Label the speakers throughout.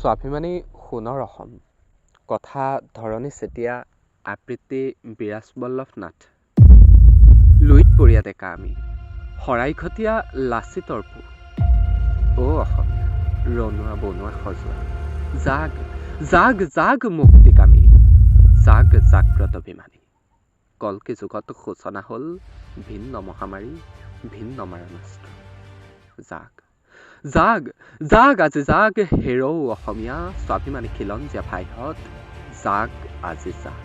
Speaker 1: স্বাভিমানী সোণৰ অসম। কথা ধৰণী চেতিয়া, আবৃত্তি বিৰাজ বল্লভ নাথ। লুইতপৰীয়া ডেকা আমি, শৰাইঘটীয়া লাচিতৰ পোহ। অ' অসমীয়া ৰণুৱা বনোৱা সজোৱা, জাগ জাগ জাগ মুক্তিকামী, জাগ জাগ্ৰত অভিমানী। কল্কি যুগত সূচনা হ'ল ভিন্ন মহামাৰী, ভিন্ন মাৰণাস্ত্ৰ। জাগ জাগ জাগ আজি জাগ, হেৰৌ অসমীয়া স্বাভিমানী খিলঞ্জীয়া ভাইহঁত, জাগ আজি জাগ।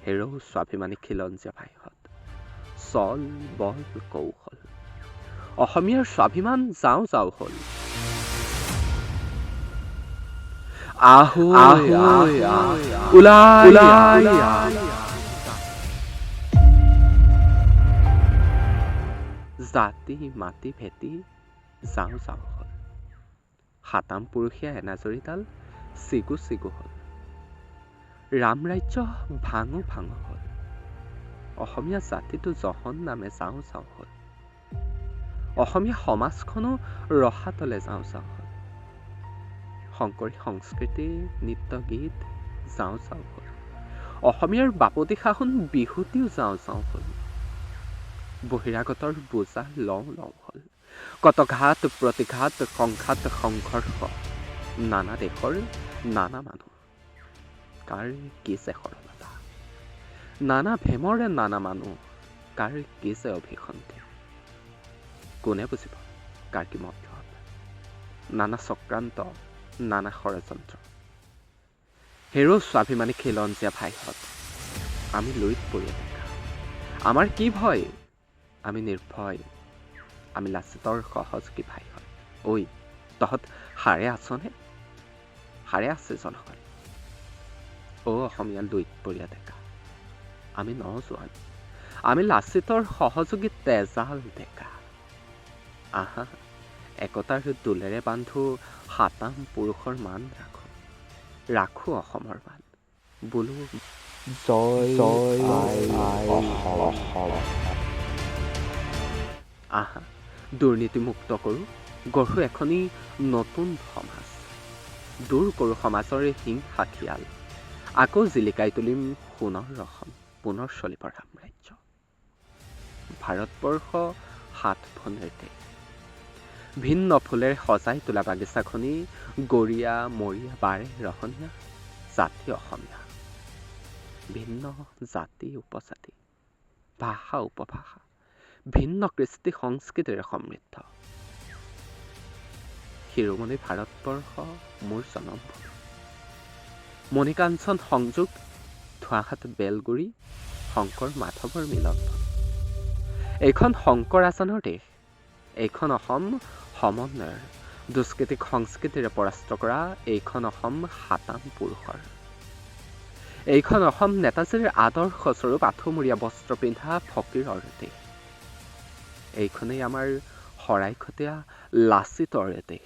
Speaker 1: হেৰৌ স্বাভিমানী খিলঞ্জীয়া ভাইহঁত, চল বল কৌশল, অসমীয়াৰ স্বাভিমান যাওঁ যাওঁ হ'ল। আহো ওলাই ওলাই, জাতি মাটি ভেটি যাওঁ যাওঁ হ'ল। সাতাম পুৰুষীয়া এনাজৰীডাল চিগো চিগো হ'ল। ৰাম ৰাজ্য ভাঙো ভাঙো হ'ল। অসমীয়া জাতিটো জহন নামে যাওঁ যাওঁ হ'ল। অসমীয়া সমাজখনো ৰসাতলে যাওঁ যাওঁ হ'ল। শংকৰী সংস্কৃতি নৃত্য গীত যাওঁ যাওঁ হ'ল। অসমীয়াৰ বাপতি সাহোন বিহুটিও যাওঁ যাওঁ হ'ল। বহিৰাগতৰ বোজা লওঁ লওঁ হ'ল। কত ঘাত প্ৰতিঘাত সংঘাত সংঘৰ্ষ, নানা দেশৰ নানা মানুহ, কাৰ কি যে সৰলতা, নানা ভেমৰে নানা মানুহ, কাৰ কি যে অভিসন্ধি। কোনে বুজিব কাৰ কি মতলব, নানা চক্ৰান্ত নানা ষড়যন্ত্ৰ। হেৰৌ স্বাভিমানী খিলঞ্জীয়া ভাইহঁত, আমি লুইতপৰীয়া ডেকা, আমাৰ কি ভয়, আমি নিৰ্ভয়, আমি লাচিতৰ সহযোগী ভাইহঁত। ঐ তহঁত সাৰে আছনে? সাৰে আছে জনগণ। অ' অসমীয়া লুইতপৰীয়া ডেকা, আমি নজোৱান, আমি লাচিতৰ সহযোগী তেজাল ডেকা। আহা একতাৰ দোলেৰে বান্ধো সাতাম পুৰুষৰ মান, ৰাখো ৰাখো অসমৰ মান, বোলো
Speaker 2: জয় জয় অসম।
Speaker 1: আহা দুৰ্নীতিমুক্ত কৰোঁ, গঢ়ো এখনি নতুন সমাজ, দূৰ কৰোঁ সমাজৰ হিংসা খিয়াল, আকৌ জিলিকাই তুলিম সোণৰ অসম, পুনৰ চলিব ৰাম ৰাজ্য। ভাৰতবৰ্ষ সাত ভনীৰ দেশ, ভিন্ন ফুলেৰে সজাই তোলা বাগিচাখনি, গৰীয়া মৰীয়া বাৰে ৰহণীয়া জাতি অসমীয়া, ভিন্ন জাতি উপজাতি, ভাষা উপভাষা, ভিন্ন কৃষ্টি সংস্কৃতিৰে সমৃদ্ধ। শিৰোমণি ভাৰতবৰ্ষ মোৰ জনমভূমি। মণিকাঞ্চন সংযোগ, ধোঁৱাহাট বেলগুৰি, শংকৰ মাধৱৰ মিলনভূমি। এইখন শংকৰ আজানৰ দেশ, এইখন অসম সমন্বয়ৰ, দুষ্কৃতিক সংস্কৃতিৰে পৰাস্ত কৰা এইখন অসম সাতাম পুৰুষৰ। এইখন অসম নেতাজীৰ আদৰ্শস্বৰূপ আঁঠুমূৰীয়া বস্ত্ৰ পিন্ধা ফকীৰৰ দেশ। এইখনেই আমাৰ শৰাইঘটীয়া লাচিতৰ দেশ।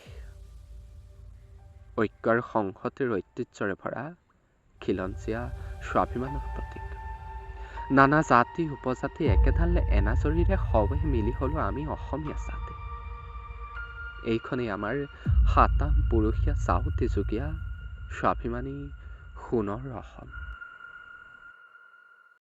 Speaker 1: ঐক্যৰ সংহতিৰ ঐতিহ্যৰে ভৰা খিলঞ্জীয়া স্বাভিমানৰ প্ৰতীক। নানা জাতি উপজাতি একেডাল এনাজৰীৰে সৱে মিলি হ'লো আমি অসমীয়া জাতি। এইখনেই আমাৰ সাতাম পুৰুষীয়া সাউতী যুগীয়া স্বাভিমানী সোণৰ অসম।